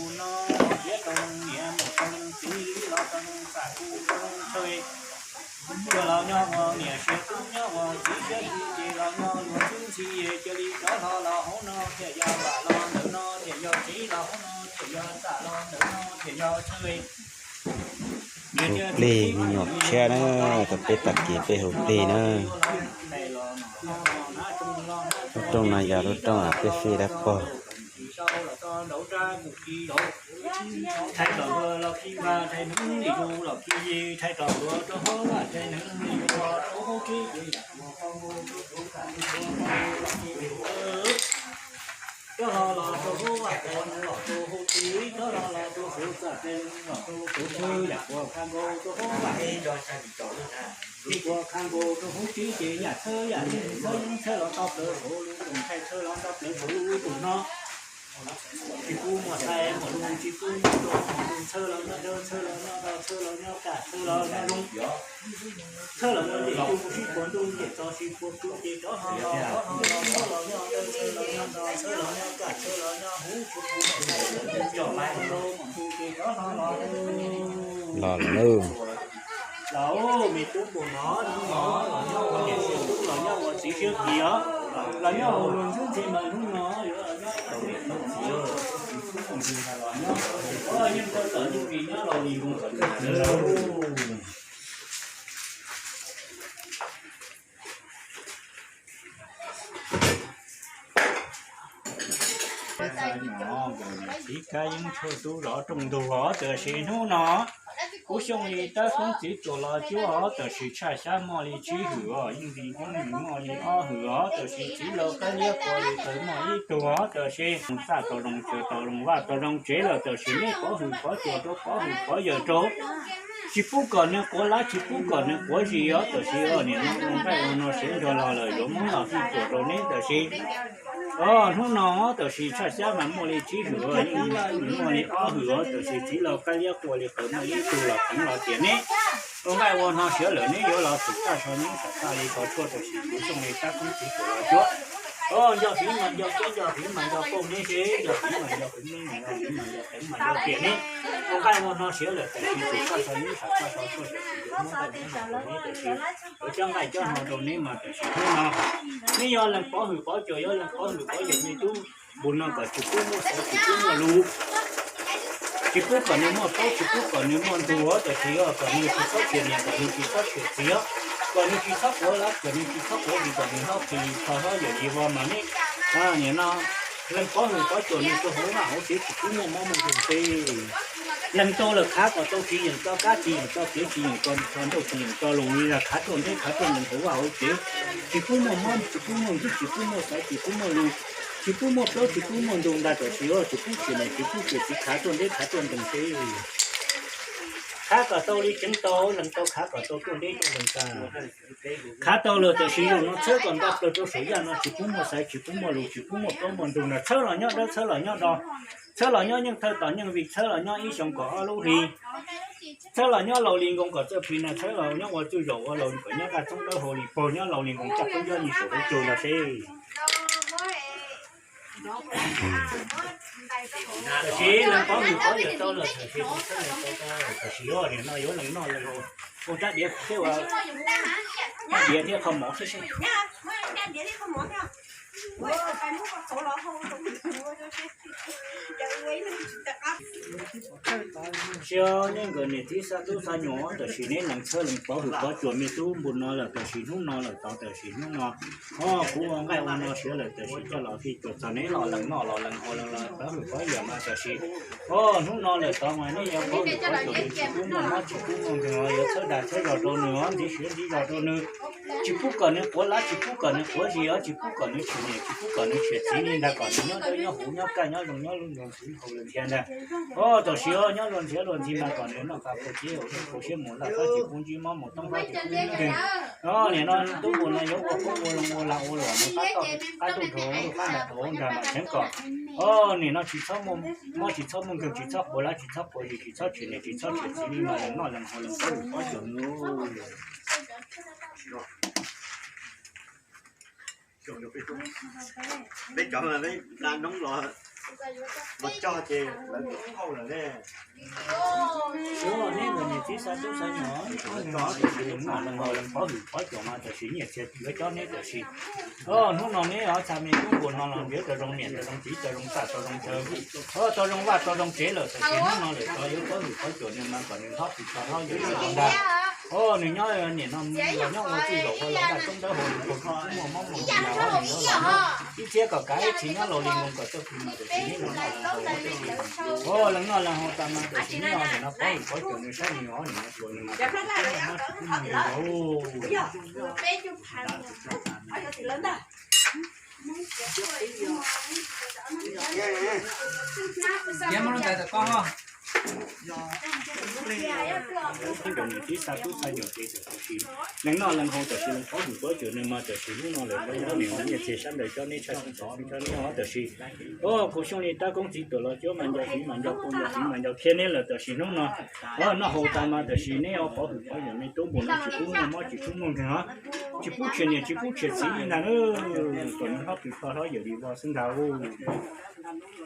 Mus no thiab rau niam mus rau txiv los rau xam kuj rau tshawj. Yog los nyob ua niam siab tub nyob ua txiv siab tub ces los nyob luag xwb ntxhi cia li rov hlo los hauv no thiaj yog vam los ntawm no thiaj yog txiv los hauv no thiaj yog xam los ntawm no thiaj yog tshawj. Hu plig me nyuam tshiab na, rau peb tag kis peb hu plig na. Lub rooj no yog lub rooj peb fij dab pog. Rov hlo los rau hauv vaj tes nees los rau hauv txiv, rov hlo los rau hauv txaj tes nees los rau hauv tshawj, yam puas kha nkaus rau hauv vaj tes, tsis puas kha nkaus rau hauv txiv ces yam txhawb yam yeej txhawb yeej txhawb los tau plaws saum lub rooj, ntshai txhawb los tau plaws saum lub rooj no. Tsis pub muaj ntshai muaj lus, tsis pub muaj nroo muaj nroo, txhawb los nyob dawb, txhawb los nyob do, txhawb los nyob qab, txhawb los nyob loj, txhawb los nyob ntej, tsis pub sib puag ntuj ntiaj teb, tsis pub tub ces rov hlo los, rov hlo los, rov hlo los nyob dawb, txhawb los nyob do, txhawb los nyob qab, txhawb los nyob huv, tsis pub muaj ntshai muaj lus, tsis pub ces rov hlo los. Los lawm. Los me tub npua no, hnub no los nyob ua niam siab tub los nyob ua txiv siab kiv os, los nyob ua luag ntxwb ntxhi mas hnub no yuav los nyob ua niam ua txiv, tsis pub muaj ntshai los nyob, yeej tau tom yeej vim nyob los li nkoos kom txawj lawm. Txiv kab yeeb tshuaj tub zov rooj ntug os, tab sis hnub no kuv Xyooj li tab koob txiv tuam los cuab os, tab sis tshaj xyab muaj li tsib hwm os, yeej vim koob nws muaj li ob hwm os, tab sis txiv laus qab liab qua li qawv muaj ib tug os, tab sis txaj tau zoo, tsaws tau zoo, vaj tau zoo tsev lawm, tab sis neb pov hwm pov cuam rau, pov hwm pov yawm rau, tsis pub kom nws quav lab, tsis pub kom nws quav zis os, tab sis nim no ua nqaij ua no siav nrog los lawm, yuav muab los fij tuam rau neb, tab sis hnub no tab sis tshaj xyab mas muaj li tsib hwm, yeej muaj li ob hwm os, tab sis txiv laus qab liab qua li qawv muaj ib tug los kheev los tias neb ua nqaij ua no siav lawm neb yuav los xum txaj so neb xam txaj li ko tshuaj, tab sis kuv Xyooj li tab koob txiv tuam los cuab. Nco fiv mas nco keb, nco fiv mas nco pauj neb seb, nco fiv mas nco fiv neb, nco fiv mas nco keb mas nco tias neb ua nqaij ua no siav lawm, tab sis xum txaj so neb xam txaj so tshuaj, tab sis yuav muab nqaij muab no rau neb, tab sis yuav coj nqaij coj no rau neb mas tab sis hnub no neb yog leej pov hwm pov cuam, yog leej pov hwm pov yawm me tub npua no kom tsis pub muaj xaiv, tsis pub muaj lus, tsis pub kom nws muaj plaub, tsis pub kom nws muaj ntug, tab sis yog kom nws tsis txhob tshiam niam, kom nws tsis txhob tshiam txiv, kom nws tsis txhob quav lab, kom nws tsis txhob quav zis, kom nws hlob plig li txho hlob yawm yij vog mas neb nim no leej pov hwm pov cuam nws rau hauv vaj hauv tsev tsis pub muaj mob muaj nkeeg teb. Leej tau lawm khav kom tau tsis yeem tso kab, tsis yeem tso kev, tsis yeem tso ntsuj, tsis yeem tso lus li, khav tuaj nteb khav tuaj ntees hauv vaj hauv tsev, tsis pub muaj mob, tsis pub muaj nkeeg, tsis pub muaj xaiv, tsis pub muaj lus, tsis pub muaj plaub, tsis pub muaj ntug ntag, tab sis tsis pub tshiam niam, tsis pub tshiam txiv, khav tuaj nteb khav tuaj ntees teb. Khav kom tau li tseev tau, leej tau khav kom tau tuaj nteb tuaj ntees tag. Khav tau lawm tab sis zaum no txhawb kom nto plaws rau saum yaj no, tsis pub muaj xaiv, tsis pub muaj lus, tsis pub muaj plaub muaj ntug ntag, txhawb los nyob dawb, txhawb los nyob do, txhawb los nyob yeej thawj tom yeej vim, txhawb los nyob ib xyoo kom ob lub hli, txhawb los nyob laus li nkoos kom txawj plig na, txhawb los nyob ua txuj zaum ua laus kom nyob kaj txoob dawb hau li pog, nyob laus li nkoos caj peb nyob nyi saum huv cua no seb. Tab sis leej pov hwm pov yawm tau lawm, tab sis tus txhawb leej tau tau lawm, tab sis nim no yuav leej noj leej haus, ua rab diav thiab ua, rab diav thiab qhov mov seb seb. Siab neb nkawd niam txiv xa tub xa nyuam, tab sis neb lees txhawb lees pov hwm pov cuam me tub npua no lawm, tab sis hnub no lawm tod, tab sis hnub no kuv ua nqaij ua no siav lawm, tab sis coj los fij tuam txog neb los lees noj los lees haus, lees los pov hwm pov yawm mas tab sis hnub no lawm tod mas neb yuav pov hwm pov cuam nws tsis pub muaj mob tsis pub muaj nkeeg, yuav txhawb dag txhawb zog rau nws, ntxiv siav ntxiv zog rau nws, tsis pub kom nws quav lab, tsis pub kom nws quav zis os, tsis pub kom nws tshiam niam, tsis pub kom nws tshiam txiv li ntag, kom nws nyob dawb nyob huv nyob kaj nyob zoo nyob lub nroog txiv haus lawm thiab ntag. Tab sis nyob luag nrhiav luag ntxhi mas kom nws noj qab pug txiv haus dej pug siab mus laj fab tsis pub ntsib mob mus toob fab tsis pub ntsib nkeeg. Nim no tub npua no yuav ua qoob ua loo ua lag ua luam nws qab toj qab ntuj rau qab nrad rau nrad mas cheeb kom nim no tsis txhob muaj mob tsis txhob muaj nkeeg tsis txhob quav lab tsis txhob quav zis tsis txhob tshiam niam tsis txhob tshiam txiv li mas lees noj lees haus lees pov hwm pov cuam nws. Peb cov peb nqa noob los Ua coj ces lawv tus qauj lawm ne. Ua neb ntawm niam txiv xa tub xa nyuam, ua nws no tiam sis leej noj leej haus leej pov hwm pov cuam mas tiam sis nyiaj txiag lawv cob neb tiam sis, o, hnub no neb ho txha me tub npua no los ntiav tau zoo niam tau zoo txiv tau zoo txaj tau zoo chaw, o, tau zoo vaj tau zoo tsev lawm tiam sis hnub no lawm tod yuav pov hwm pov cuam nws mas kom nws hlob pis tau hlob yawm txiv los ntag. O, nws nyob niam no los nyob ua txij zaum ua los ntaj roob dawb huv nws puas muaj mob muaj nkeeg los nws yuav los nyob ib txhiab kom kav ib txhis nyob laus li mus kom txoj kev mas tiam sis neb los noj los haus tiam sis, o, leej noj leej haus tas mas tiam sis neb ho niam no pov hwm pov cuam nws saib nws ho niam no tsuas nws mas tiam sis neb no tsis pub nkeeg los Neb nrog nws tib xa tub xa nyuam ces tiam sis leej noj leej haus tiam sis leej pov hwm pov cuam nws mas tiam sis hnub no lawm tod nyob niam no nyiaj txiag sab nraud cob neb tshaj xyoo txog xyoo cob neb os tiam sis, o, kuv xyooj li tab koob txiv tuam los cuab mas nco txiv mas nco poj nco txiv mas nco khiab neb lawm tiam sis hnub no, o, noj haus tas mas tiam sis neb ho pov hwm pov cuam me tub npua no tsis pub muaj mob tsis pub muaj nkeeg os, tsis pub tshiam niam tsis pub tshiam txiv li ntag na, kom nws hlob pis tau hlob yawm li vog xwb ntag.